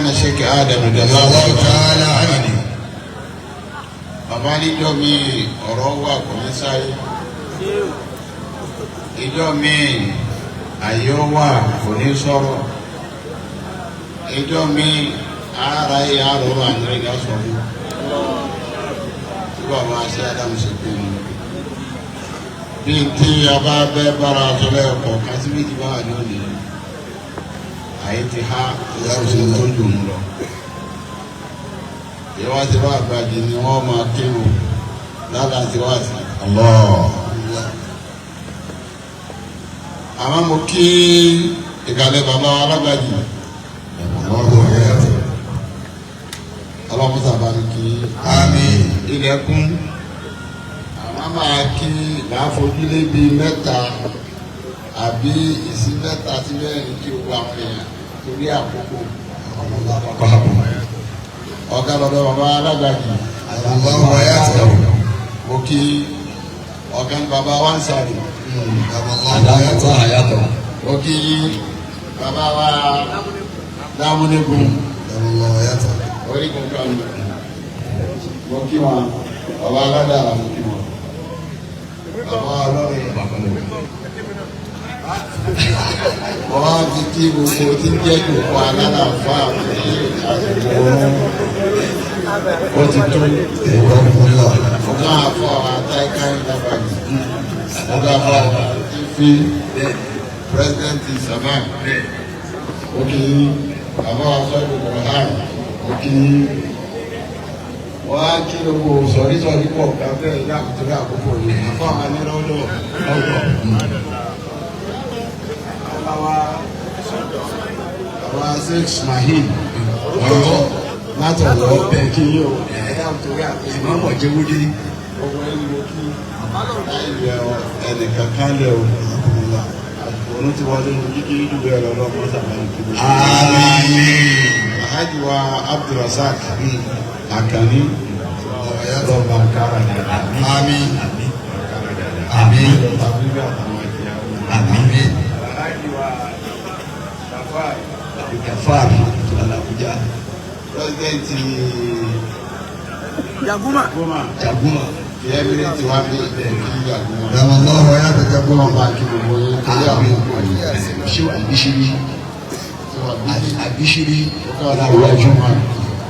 Maulana Sheikh Adam Allahu ta'ala anhu. Bàbá níjọ́ mi ọ̀rọ̀ wà kò ní sáré. Ìjọ́ mi àyè wà kò ní sọ̀rọ̀. Ìjọ́ mi ara yìí àrò wà ní ìgbà sọ̀rọ̀. Tí bàbá ṣe Adam ṣe pé mi. Bí n tí a bá bẹ́ bára sọ lẹ́ẹ̀kọ́ kásí méjì bá wà ní òní. Àyè ti há ìyá tó dùn lọ. Ìwá ti bá àgbàjì ni wọ́n máa kírun lálá ti wá sí. Allah. Àmọ́ mo kí ìkàlẹ̀ bàbá wa alágbàjì. Allahu hayatahu. Ọlọ́mùsà bá mi kí. Àmín. Ilẹ̀kùn. Àmọ́ máa kí màá fojúlé bíi mẹ́ta àbí ìsí mẹ́ta sí mẹ́rin kí gbogbo àwọn èèyàn torí àkókò. Ọ̀gá lọ́dọ̀ bàbá alágbàjì. Allahu hayatahu. Mo kí ọ̀gá ní bàbá wa ń sàrè. Allahu hayatahu. Mo kí bàbá wa lámúnigun. Allahu hayatahu. Orígun kan mo kí wọn, bàbá aládàá mo kí wọn, bàbá ọlọ́rin wọ́n ti kí gbogbo tí ń jẹ́ ìkókó alálàáfà ní àsìkò oorun ó ti tó. Ọ̀gá àfọ̀ àtàkàrí lábàgì, ọ̀gá àfọ̀ àti pírẹsidẹ́ǹtì sàmà ó kì í, bàbá wa sọ ìkókó hàn ó kì í. Wọ́n á kí gbogbo sọ̀rísọ̀rí pọ̀ káfẹ́ ní àkókò àkókò yìí àfọ̀ àwọn anírọ́dọ̀ ọ̀dọ̀. Bàbá Sheikh Ismail ọ̀rọ̀ látọ̀dọ̀ bẹ́ẹ̀ kí yóò ẹ̀dá torí àkókò. Ìmọ̀mọ̀ jẹ́wọ́dé. Gbogbo ẹni mo kí láì yẹ ẹnìkan kálẹ̀ o. Òun ti wọlé ní kíkí jù bẹ́ẹ̀ lọ lọ́mọ sàmánì kí ló. Àmín. Alhaji wa Abdulrasaq Akànní lọ́ba kára dáadáa. Àmín. Àmín. Àbíbí àtàwọn ìyàwó. Àmín. Alhaji wa Safai. Gafar Alabuja. Pírẹsidẹ́ǹtì Jaguma. Goma. Jaguma. Ti Emirate wa bí kí Jaguma. Allahu hayatahu. Jaguma bá kí gbogbo yín torí àkókò yìí. Ṣé Àbíṣírí? Tí wà bí Àbíṣírí. Ọláwájú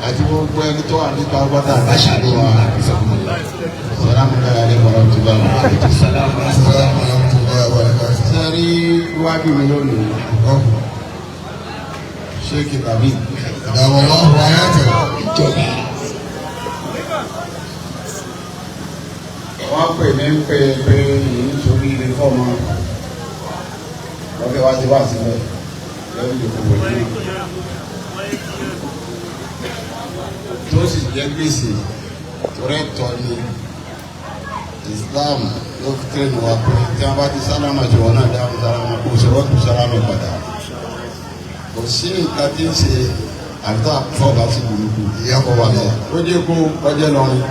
àti gbogbo ẹni tó wà níta ọgbọ́dọ̀ àbáṣàlú wa. Sàlámù alaykum wa rahmatullahi wa barakatuh. Assalamu warahmatullahi wabarakatuh. Sẹ́rí wájú mi lónìí, Sheikh David. Allahu hayatahu. Ìjọba. Wọ́n pè mí ń pè pé yìí nítorí ilé fọ́ọ̀mù. Wọ́n fẹ́ wá sí wá síbẹ̀ lẹ́yìn ìdòkòwò yìí. Tó sì jẹ́ gbèsè torẹ́ tọ́ ni Islam ló fi tẹ́lẹ̀ wá pé tí wọ́n bá ti sálámà tí wọ́n náà dáhùn sálámà kò sí rọ́ọ̀tù sálámà padà. Kò sí nǹkan tí ń ṣe àbíta fọ́ọ̀bá sí burúkú. Ìyá kò wà lọ. Ó jẹ́ kó ọjẹ́ lọ́rùn.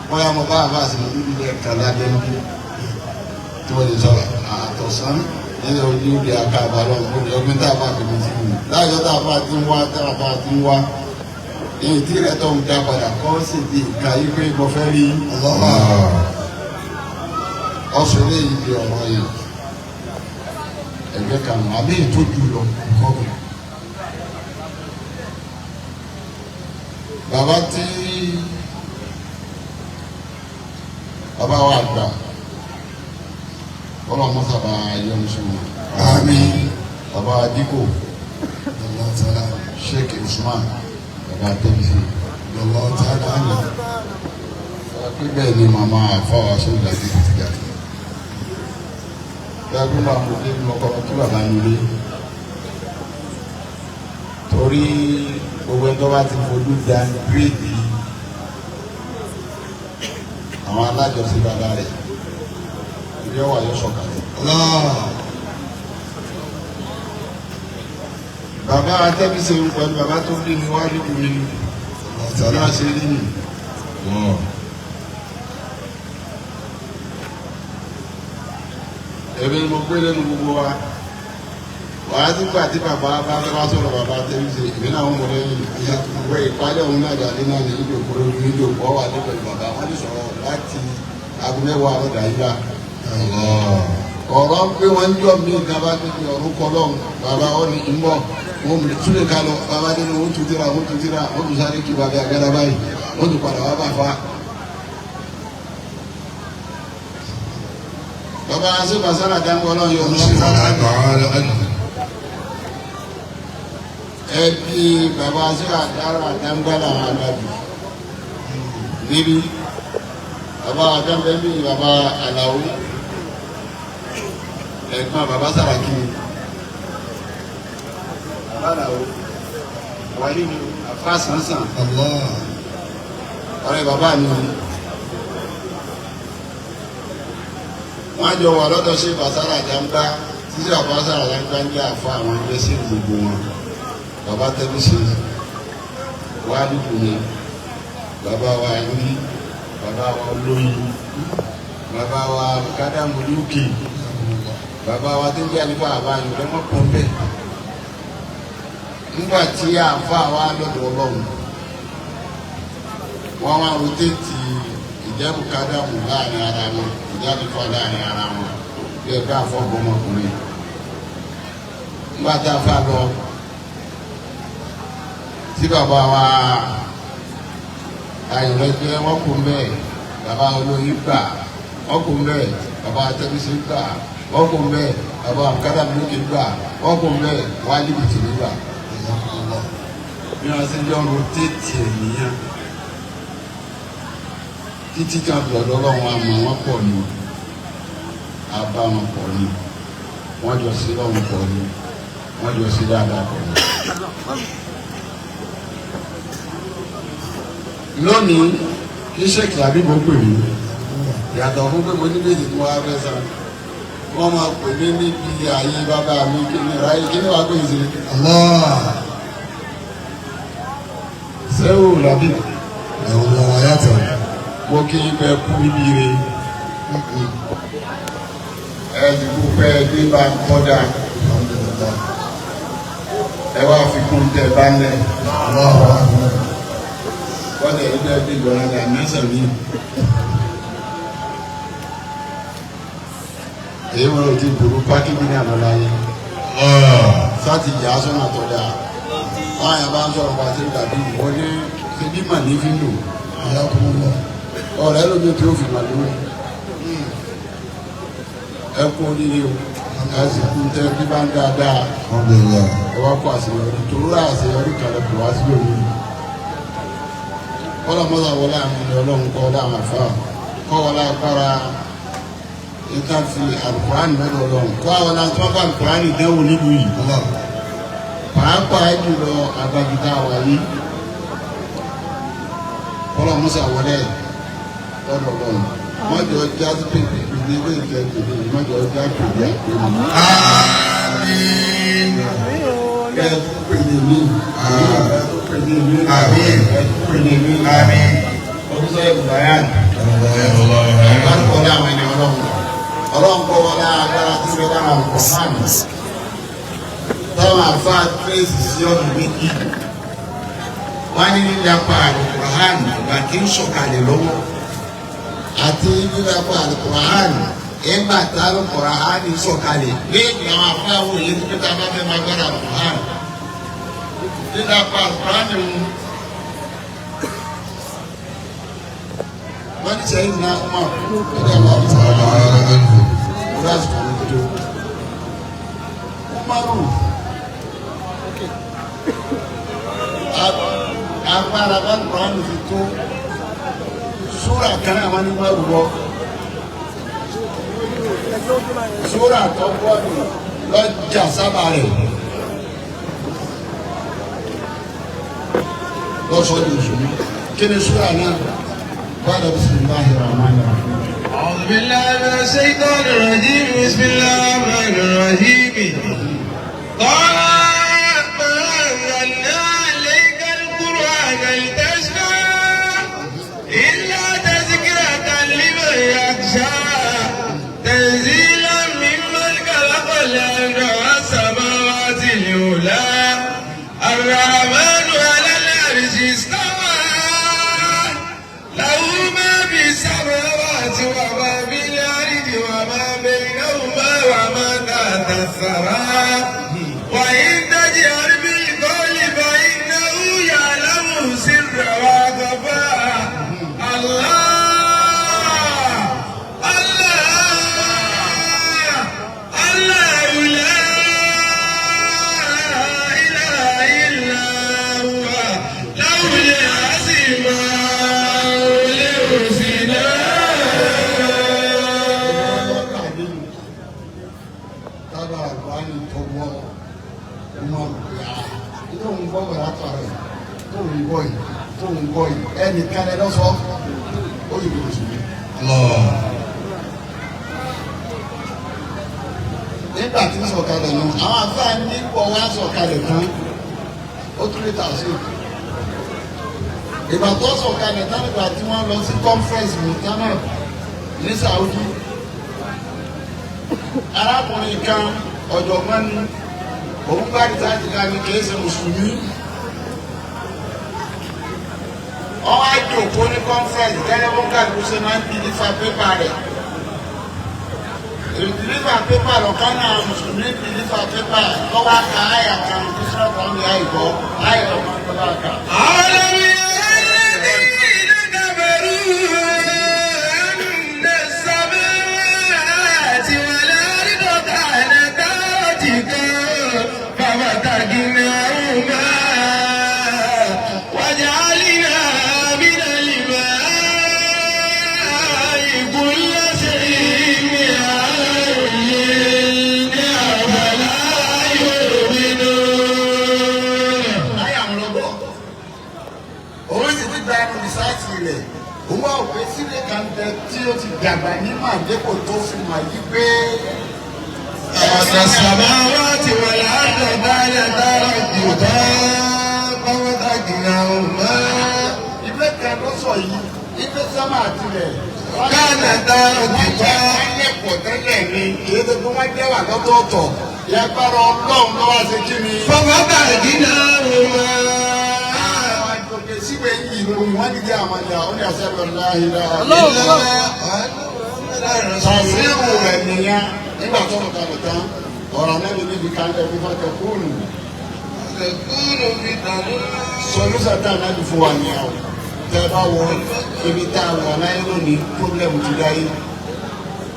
Bóyá mo bá àbá àti mo dúdú lẹ́ẹ̀kan lábẹ́ ń bí tí wọ́n lè sọ àtọ̀sán nínú ojú ìdí aka àbálọ̀ òní ọgbìn tá a bá fi mi sí mi. Láyọ̀ tá a bá ti ń wá tá a bá ti ń wá. Èyí tí rẹ̀ tó ń dá padà kọ́ sì di ìka yí pé mo fẹ́ rí ọ̀sùn léyìí di ọ̀rọ̀ yẹn. Ẹgbẹ́ kan nù àbí ìtọ́jú lọ kọ́. Bàbá tí bàbá wa gbà kọ́lọ́ mọ́sàbà yọnu sí wọn. Àmín. Bàbá Adíkò Allahu ta'ala. Sheikh Usman bàbá Tẹ́bísì. Allahu ta'ala anhu. Pípẹ́ ni màmá àfọwọ́ sódà ti ti jáde. Bẹ́ẹ̀ bá mo dé lọ́kọ́ kí bàbá mi lé. Torí gbogbo ẹni tó bá ti fojú da gírèdì àwọn alájọsí bàbá rẹ̀ ibi ọwọ́ àyọ̀ sọ̀kalẹ̀. Allah. Bàbá Atẹ́bísẹ̀ ń pẹ̀lú bàbá tó bí mi wá níbi mi ni. Allahu Bí ta'ala. wọ́n ṣe rí nì. Èmi ni mo gbé lẹ́nu gbogbo wa. Wàá ti gbà tí bàbá bá fẹ́ wá sọ̀rọ̀ bàbá tẹ́lẹ̀ ṣe ìbí náà ń mọ̀ lẹ́yìn ìwé ìpalẹ̀ òun náà jáde náà ní ìjòkó lórí ìjòkó wà ní pẹ̀lú bàbá wọ́n ti sọ̀rọ̀ láti aago mẹ́wàá ọ̀dà yíyá. Ọ̀rọ̀ pé wọ́n ń jọ mí nǹkan bá tó di ọ̀run kọ́ lọ́hùn bàbá ọ̀ ní ìmọ̀ wọn mú túlẹ̀ ká lọ bàbá nínú wọn tún tíra wọn tún tíra wọn tún sáré kí bàbá àgàdà báyìí wọn tún padà wá bá fa. Bàbá asébàsára dáńgọ́ ọlọ́run yóò lọ sí ẹbí bàbá asébàsára dáńgọ́ làwọn àgbàdo níbí bàbá àdáńbẹ́ bí bàbá àlàó ẹ̀gbọ́n bàbá Sàràkí ni bàbá àlàó wàlí ni àfa sànsàn ọ̀rẹ́ bàbá mi ni wọ́n jọ wà lọ́dọ̀ sí bàsára àjàmbá títí bàbá Sàràkí àjàmbá ń jẹ́ àfa àwọn ẹgbẹ́ sí gbogbo wọn bàbá tẹ́bí sí wàá dùkú ni bàbá wa ní bàbá wa olóyin bàbá wa kádàmù lùkì bàbá wa tó ń jẹ́ àlùfáà àbá yìí lọ́mọ pọ̀ bẹ́ẹ̀ nígbà tí àáfàá wa lọ́dọ̀ ọlọ́run wọ́n wá rotéètì ìjẹ́bù kádàmù láàrin ara wọn ìjẹ́ àlùfáà láàrin ara wọn bí ẹgbẹ́ àfọ̀gbọ́mọkùnrin nígbà tí àáfàá lọ tí bàbá wa ayọ̀lẹ́gbẹ́ wọ́n kò mbẹ́ bàbá olóyin gbà wọ́n kò mbẹ́ bàbá atẹ́bísí gbà wọ́n kò mbẹ́ bàbá àkàdàmúlòkè gbà wọ́n kò mbẹ́ wájibìtì gbà. Bí wọ́n ṣe jọ rotéètì ènìyàn títí tí wọ́n fi ọ̀dọ́ ọlọ́run àmọ́ wọn pọ̀ ni àbá wọn pọ̀ ni wọ́n jọ sí lọ́run pọ̀ ni wọ́n jọ sí dáadáa pọ̀ ni. Lónìí kí sèkì àbíbò pè mí yàtọ̀ fún pé mo ní méjì tí wọ́n á fẹ́ san wọ́n máa pè mí níbi ààyè bàbá mi kí ni ráyè kí ni wàá pè sí. Sẹ́wò làbí mo kí n pẹ́ kú níbi ire ẹ ti kú pẹ́ dé bá ń kọ́dà ẹ wá fi kún tẹ bá ń lẹ̀ kọ́dà yìí bẹ́ẹ̀ bí gbọ́dọ̀ dà mẹ́sàn mi. Èyí wọn ò ti burú pákíjì ní àná láyé sáti yà á sọ́nà tó dáa wọn àyà bá ń sọ̀rọ̀ bá ti dàbí ìwọ ní ṣebí mà ní fi ń lò ọ̀rẹ́ lómi tí ó fi mà lórí ẹ kú oríire o ẹ sì kú tẹ bí bá ń dáadáa ẹ wá kó àṣeyọrí torí àṣeyọrí kalẹ̀ kò wá sí òun kọ́lá mọ́tà wọlé àwọn ènìyàn ọlọ́run kọ́ ọlá àwọn àfa kọ́ wọlé agbára ìta fi alukurani mẹ́rin ọlọ́run kọ́ àwọn tí wọ́n bá alukurani dánwò nílùú yìí pàápàá jùlọ agbájútà wà yìí kọ́lá mọ́tà wọlé lọ́dọ̀ ọlọ́run mọ́jọ já pèpè ní ilé ìjẹ pèpè mọ́jọ já pèpè àpè mi. Kẹ́ ẹ tún pèlè mí. Ẹ tún pèlè mí. Ẹ tún pèlè mí. Ọdún Ibrahim. Ọlọ́run àwọn ènìyàn ọlọ́run. Ọlọ́run kọ́ wọlé agbára tí wọ́n dára ọ̀pọ̀ fáàmì. Táwọn àfáà tírèsì sí ọ̀nà méjì. Wọ́n ní lílapa Al-Qur'an ìgbà tí ń sọ̀kalẹ̀ lọ́wọ́. Àti lílapa Al-Qur'an ìgbà tí Al-Qur'an ń sọ̀kalẹ̀. Léèdì àwọn àfáà wò yé ní pété abáfẹ́ máa gbára Al-Qur'an. Lílapa Al-Qur'an ń wọ́n ní sẹ́yìn náà mọ̀ lórí àwọn ọ̀rọ̀ lásìkò ní tó. Umaru agbára bá Kùránì fi tó súrà kan náà wọ́n ní Umaru wọ́. Súrà tó bọ́ ní lọ́jà sábà rẹ̀ lọ́sọ̀ọ́ di oṣù mi. Kí ni súrà náà? قال بسم الله الرحمن الرحيم. أعوذ بالله من الشيطان الرجيم. بسم الله الرحمن الرحيم. قال ما أنزلنا عليك القرآن لتشقى إلا تذكرة لمن يخشى تنزيلا ممن خلق الأرض والسماوات ń gbọ́ yìí tó ń gbọ́ yìí ẹnìkan ẹ lọ́sọ̀ ó sì kò sí mi. Nígbà tí ń sọ̀kalẹ̀ nù àwọn afáà ní pọ̀ wá sọ̀kalẹ̀ tán ó tún lè tà sí òkú. Ìgbà tó sọ̀kalẹ̀ tán nígbà tí wọ́n lọ sí conference mùtánà ní Saudi. Arákùnrin kan ọ̀jọ̀gbọ́n ni òun bá rìsáàtì ká ní kìí ṣe mùsùlùmí. Wọ́n wá jòkó ní conference gẹ́gẹ́ bó kálukú ṣe máa ń dìlífà pépà rẹ̀. Ìdìlífà pépà lọ́kàn náà mùsùlùmí dìlífà pépà lọ́wọ́ ká àyà kan ní sọ́ọ̀tà ní àìgbọ́ àyà ọ̀kan tó bá kà. أولم ير الذين كفروا أن السماوات والأرض كانتا رتقا ففتقناهما وجعلنا من الماء كل شيء حي أفلا يؤمنون. Àyà ń lọ́gbọ́. Òun sì ti gba ẹnu rìsáàtì rẹ̀. Òun wá òpin sílé kan bẹ tí ó ti dàgbà ní màdépò tó fi mà yí pé. السماوات والأرض كانتا رتقا ففتقناهما. Ìgbé kan ló sọ yìí, ìgbé sámà tilẹ̀. كانتا رتقا. Wọ́n lè pọ̀ tẹ́lẹ̀ ni, kìí ṣe pé wọ́n jẹ́ wà lọ́tọ̀ọ̀tọ̀. Ìyàgbára Ọlọ́run ló wá ṣe kí ni. ففتقناهما. Àwọn àjòkè síwèé yìí ló wọ́n dìde àwọn ìyá, ó ní àṣẹ lọ́la ìlà. Tàṣírù rẹ̀ nìyẹn nígbà tó ń kalẹ̀ tán, ọ̀rọ̀ anábì níbi kan lẹ́ fífa kẹ́kúrú. Solúsà tá anábì fún wa nìyẹn o. Tẹ́ ẹ bá wo ibi tá a wà láyé lónìí, pírọ́blẹ̀mù ti dáyé.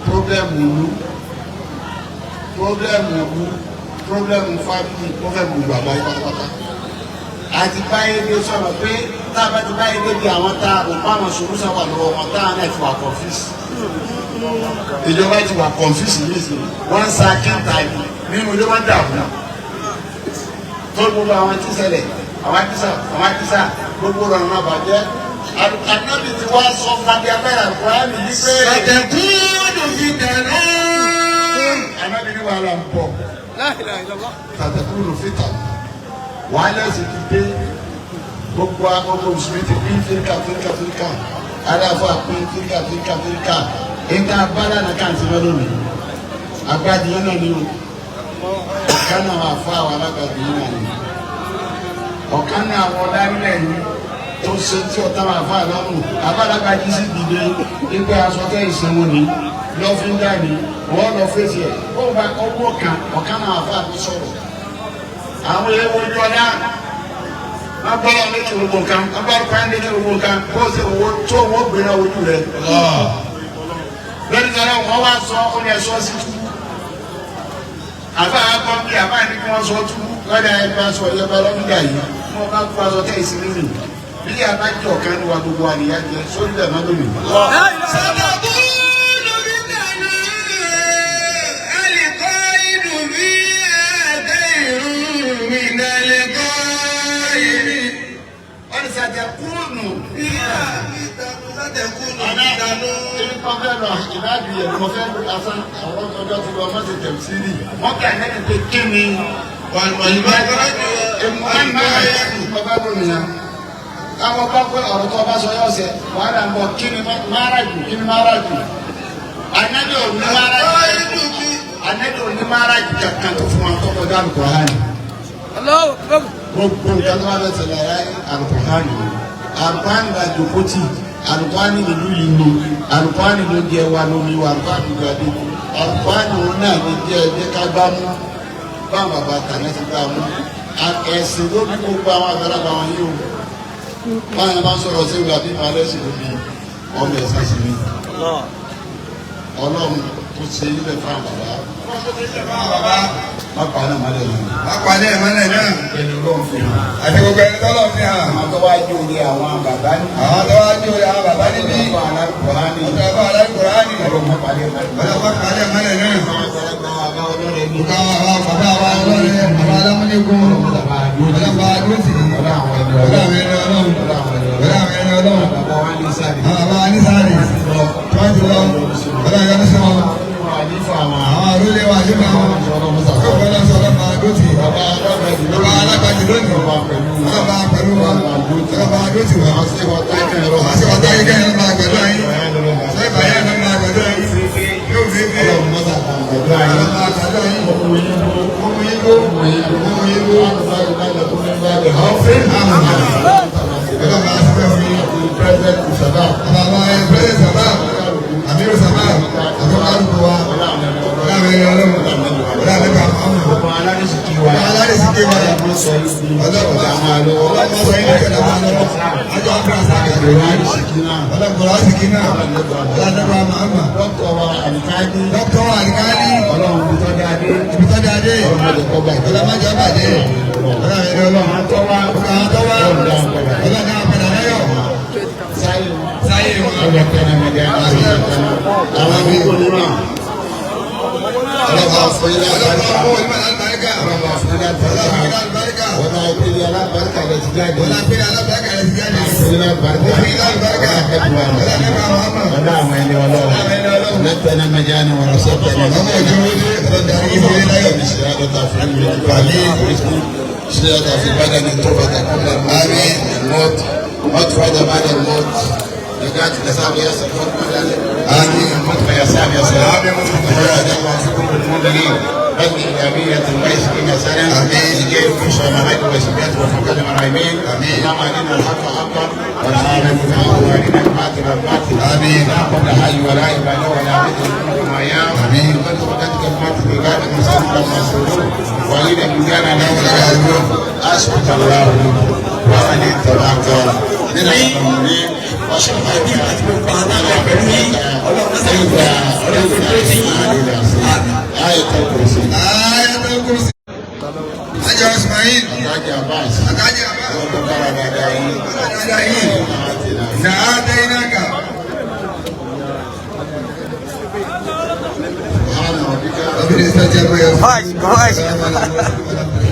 Pírọ́blẹ̀mù ìlú, pírọ́blẹ̀mù ìlú, pírọ́blẹ̀mù fámìlì, pírọ́blẹ̀mù bàbá yìí pátápátá. Àti báyé dé sọ̀rọ̀ pé tá a bá ti báyé dé bí àwọn tá a rò bá àwọn solúsà wà lọ́wọ́ wọn tá a náà ti wà kọ̀fíìsì. Ìjọba ti wà kọ̀nfíìsì nísìnyí, wọ́n ń sa kẹta yìí nínú ilé wọn dàrú tó gbogbo àwọn tí ṣẹlẹ̀ àwọn àtìsà àwọn àtìsà gbogbo rẹ̀ náà bàjẹ́. Ànábì ti wá sọ fún abẹ́ abẹ́rẹ́ àkùránì yìí pé ستكون فتن. Ànábì ní wàhálà ń bọ̀ tàtàkùrù fìtà wàhálà sì ti dé gbogbo agbogbo mùsùlùmí ti pín fíríkà fíríkà fíríkà aláfọ àpín fíríkà fíríkà fíríkà níta abala náà kà ń sinmi lónìí agbadìyẹ náà ni o ọ̀kan náà wà fún àwọn alágbàdìyẹ náà ni ọ̀kan náà àwọn ọ̀dárílẹ̀ yìí tó ṣe tí ọ̀tá wà fún àlọ́run abálágbàdì sì dìde nígbà aṣọ tẹ́ ìsanwó ni lọ́fíńdà ni wọ́n lọ fèsì ẹ̀ ó bá ọwọ́ kan ọ̀kan náà wà fún àbí sọ̀rọ̀ àwọn ewu ojú ọ̀dá wọ́n bá wọn létí gbogbo nǹkan wọ́n bá wọn létí gbogbo nǹkan kó o ṣe owó tó owó gbéra ojú rẹ̀. Lórí sọ̀rọ̀ wọ́n wá sọ ó ní ẹ̀sọ́ sí túbú. Àbá akọ bí àbá ní kí wọ́n sọ túbú lọ́dà ẹgbẹ́ aṣọ ìjọba lọ́dúnjà yìí wọ́n bá kó aṣọ tẹ̀ ìsinmi nì. Bí a bá jẹ́ ọ̀kan ní wa gbogbo àníyá jẹ sórí bẹ̀ má lónìí. ستكون فتن القائد فيها خير من القائد. Wọ́n ní sàjẹ́ kúrúnù. فيها فتن ستكون Àná فتن. ibi kan fẹ́ lọ ìbáàdì yẹn mo fẹ́ lọ asán àwọn ọjọ́ ti lọ mọ́sẹ̀ tẹ̀síìrì. Wọ́n kí àná pé kí ni والمخرج Àwọn bá pẹ́ ọ̀rọ̀ tó bá sọ yọ̀ sẹ̀ wàhálà ń bọ̀ kí ni máràjù kí ni máràjù. Ànábì ò ní máràjù. القائد في Ànábì ò ní máràjù kankan tó fún wa tó kọjá Al-Qur'ani. Gbogbo nǹkan tó bá bẹ̀ ṣẹlẹ̀ láyé Al-Qur'ani ni. Al-Qur'ani la jòkó tì, Al-Qur'ani nílùú yìí ni, Al-Qur'ani ló jẹ wa lómi wa, Al-Qur'ani ló adé. Al-Qur'ani òun náà ní jẹ́ ẹjẹ́ ká gbá mú. Báwọn bàbá tàná ti gbá mú. Ẹ̀sìn ló bí gbogbo àwọn àgbàlagbà wọn yìí o. Báwọn yẹn bá ń sọ̀rọ̀ sí ìwé àbí ìmọ̀ alẹ́ sì ló bí ọmọ ẹ̀sìn sí mi. Ọlọ́run tó ṣe ilẹ̀ fún àwọn bàbá. Má pa náà mọ́lẹ̀ náà. Má pa náà mọ́lẹ̀ náà. Ẹni Ọlọ́run fi hàn. Àti gbogbo ẹni tọ́lọ̀ fi hàn. Àwọn tó wá jó orí àwọn bàbá ní. Àwọn tó wá jó orí àwọn bàbá níbí. Ọ̀dọ̀ Alákùránì. Ọ̀dọ̀ Alákùránì. Ọlọ́run má pa náà mọ́lẹ̀. Ọlọ́run má pa náà mọ́lẹ̀ náà. Àwọn àgbàlagbà bàbá ọlọ́rẹ̀ ní. Gbogbo àwọn bàbá wa ọlọ́rẹ̀ bàbá alámúlékún. Ọlọ́run bá dúró tì í. Ọlọ́run àwọn ẹni Ọlọ́run àwọn ẹni Ọlọ́run. Ọlọ́run àwọn ẹni Ọlọ́run. Bàbá wa ní sáré. Àwọn bàbá wa ní sáré. Tí wọ́n ti lọ. Ọlọ́run yọ́nú sí wọn. Àwọn Àwọn àrólé wa nípa wọn. Ọlọ́run ọlọ́run sọ ọlọ́run bá dúró tì í. bàbá alágbàdì Bàbá alágbàdì lónìí. Ọlọ́run bá pẹ̀lú wọn. Ọlọ́run bá pẹ̀lú wọn. Ọlọ́run bá dúró tì wọ́n. Àwọn sí wọn táyé ẹ̀rọ. Àwọn sí wọn táyé kẹ́yìn ló máa gbẹ̀dọ̀ yín. Sọ ìbàyẹ̀ ló máa gbẹ̀dọ̀ yín. Yóò fi fi. Ọlọ́run mọ́tà kan gbẹ̀dọ̀ ayé. Ọlọ́run máa gbẹ̀dọ̀ yín. Ọmọ yín ló. Ọmọ yín ló. Ọmọ yín ló. Ọmọ yín ló. Ọ̀fẹ́ Ọlọ́run máa sọ fún yín. President Sábà. Bàbá ẹ President Sábà. Amiru Sábà. Àtọ́kálùkù wa. Ọlọ́run ẹni Ọlọ́run. Ọlọ́run ẹni bàbá ọmọ. Ọmọ aládìsíkí wa. Ọmọ aládìsíkí wa. Ọlọ́run sọ yìí di Ọlọ́run ọ̀dà máa lọ́wọ́. Ọlọ́run sọ yìí di ọ̀dà máa lọ́wọ́. Àjọ Abdulrasaq. Ìrora àdìsíkí náà. Ọlọ́run àdìsíkí náà. Ọlọ́run ẹni Muhammad. Dókítà wa Alikadi. Dókítà wa Alikadi. Ọlọ́run ibi tó dáa dé. Ibi tó dáa dé. Ọlọ́run má jẹ́ kó bàjẹ́. Ọlọ́run má jẹ́ ó bàjẹ́. Ọlọ́run ẹni Ọlọ́run. Àwọn tó wá. Àwọn tó wá. Ọlọ́run dá wọn padà. Ọlọ́run dá wọn padà láyọ̀. Sáyé wọn. Sáyé wọn. Ọlọ́run kẹ́ni mẹ́jẹ àwọn akókò ní wọn. Ọlọ́run fún ilé àbáríkà. Ọlọ́run fún ilé àbáríkà. Ọlọ́run Wọ́n ìpele alábàríkà lè ti jáde. Wọ́n ìpele alábàríkà lè ti jáde. Ìpele alábàríkà. Ìpele alábàríkà. Ọlọ́run Ọlọ́run Ọlọ́run àwọn ẹni Ọlọ́run. Lẹ́tẹ̀ẹ́ mẹ́jẹ ni wọ́n sọ tẹ̀lé. Ọmọ òjò wọlé ọlọ́run darí ìdílé láyọ̀. شهادة في بدن التربة كل آمين. الموت موت فايدة بعد الموت رجعت لسام ياسر آمين. الموت يا سام يا سلام آمين. المؤمنين بدء إيجابية وعشرين سنة آمين. لكي يخش ملاك وسبيات وفوق المرايمين آمين. اللهم أرنا الحق حقا وارزقنا اتباعه وأرنا الباطل باطلا آمين. لا قبل حي ولا عبادة ولا بدء ما آمين. ولينا مكان لا ولا أسكت الله ومن اتبعك من المؤمنين آية الكرسي. Ayatul Kursi. Ajá Ismail. Àtàkì Abbas. Àtàkì Abbas. Ọlọ́run bára dáadáa yín. Dáadáa yín. Nàá dẹ́yìnáka. سبحان ربك Ọbí ní sọ́jà bóyá. Voz, voz. Ọlọ́run.